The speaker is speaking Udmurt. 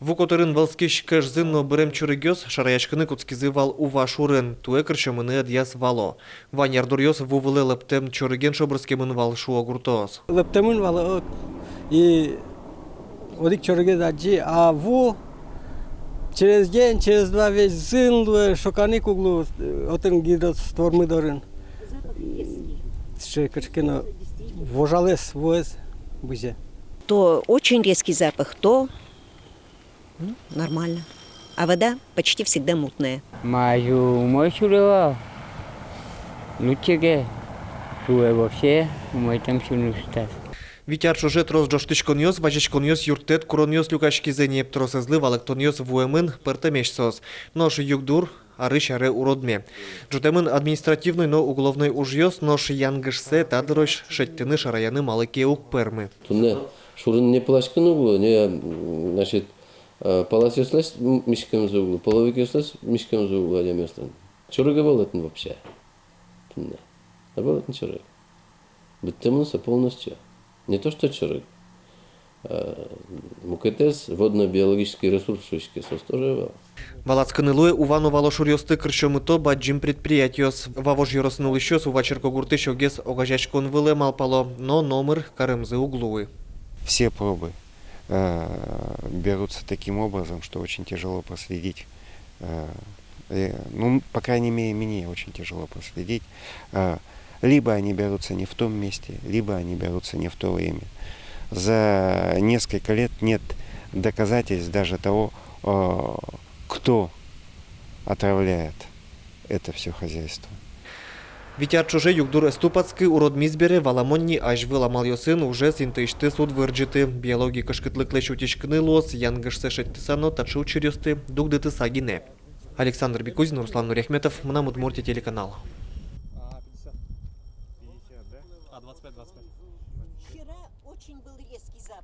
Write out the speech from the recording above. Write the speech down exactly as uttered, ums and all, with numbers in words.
Ву котырын вӧлскись кӧжзы но бырем чорыгъёс шараяськыны кутскизы вал Ува шурын. Туэ кырсёмыны ӧдъяз вало. Вань ярдуръёс ву вылэ лэптэм чорыген шобырскемын вал, шуо гуртоос. Лэптэмын вал, о, и одӥг чорыгез адӟи, а ву через день, через два весь зын луэ, шоканы ик уг лу, э, отын гидроствормы дорын. Сыӵе кыӵе ке но вожалэс вуэз бызе. То очень резкий запах, то, ну, нормально. А вода почти всегда мутная. Ма, азьвыл умой шуре вал. Лудӟеге, туэ вообще умойтэм шуыны ӝутӥз. Вить ар ӵоже трос ӝожтӥськонъёс, вазиськонъёс, юрттэт куронъёс люкаськизы ни. Тросэзлы валэктонъёс вуэмын, пӧртэмесь соос. Нош югдур арысь аре уродме. Ӝутэмын административной но уголовной ужъёс, нош янгышсэ та дырозь шедьтыны, шараяны малы ке уг пӧрмы. Туннэ шурын не пыласькыны уг лу, не, м, значит, э, паласъёслэсь м-, миськемзы уг лу, половикъёслэсь миськемзы уг лу адямиослэн. Чорыг ӧвӧл отын вообще. Туннэ. Ӧвӧл отын чорыг. Быдтэмын со полностью. Не то что чорыг, а мукетыз водно-биологический ресурс шуиське, соос тоже ӧвӧл. Валаськыны луэ, Ува но Вало шуръёсты кырсёмыто бадӟым предприятиос. Вавож ёросын улӥсьёс Ува черкогуртысь огез огазеяськон вылэ малпало, но номыр каремзы уг луы. Все пробы, э, берутся таким образом, что очень тяжело проследить, э, э, ну, по крайней мере, мне очень тяжело проследить, э, либо они берутся не в том месте, либо они берутся не в то время. За несколько лет нет доказательств даже того, э, кто отравляет это всё хозяйство. Вить ар ӵоже югдур ӧз тупатскы, уродмиз бере, валамон ни, азьвыл амалъёсын ужез интыысьтыз уд вырӟыты. Биологи кышкытлыклэсь утиськыны луоз янгышсэ шедьтыса но таӵе учыръёсты дугдытыса гинэ. Александр Бекузин, Руслан Нуриахметов, «Мынам Удмуртие» телеканал. Вчера очень был резкий запах.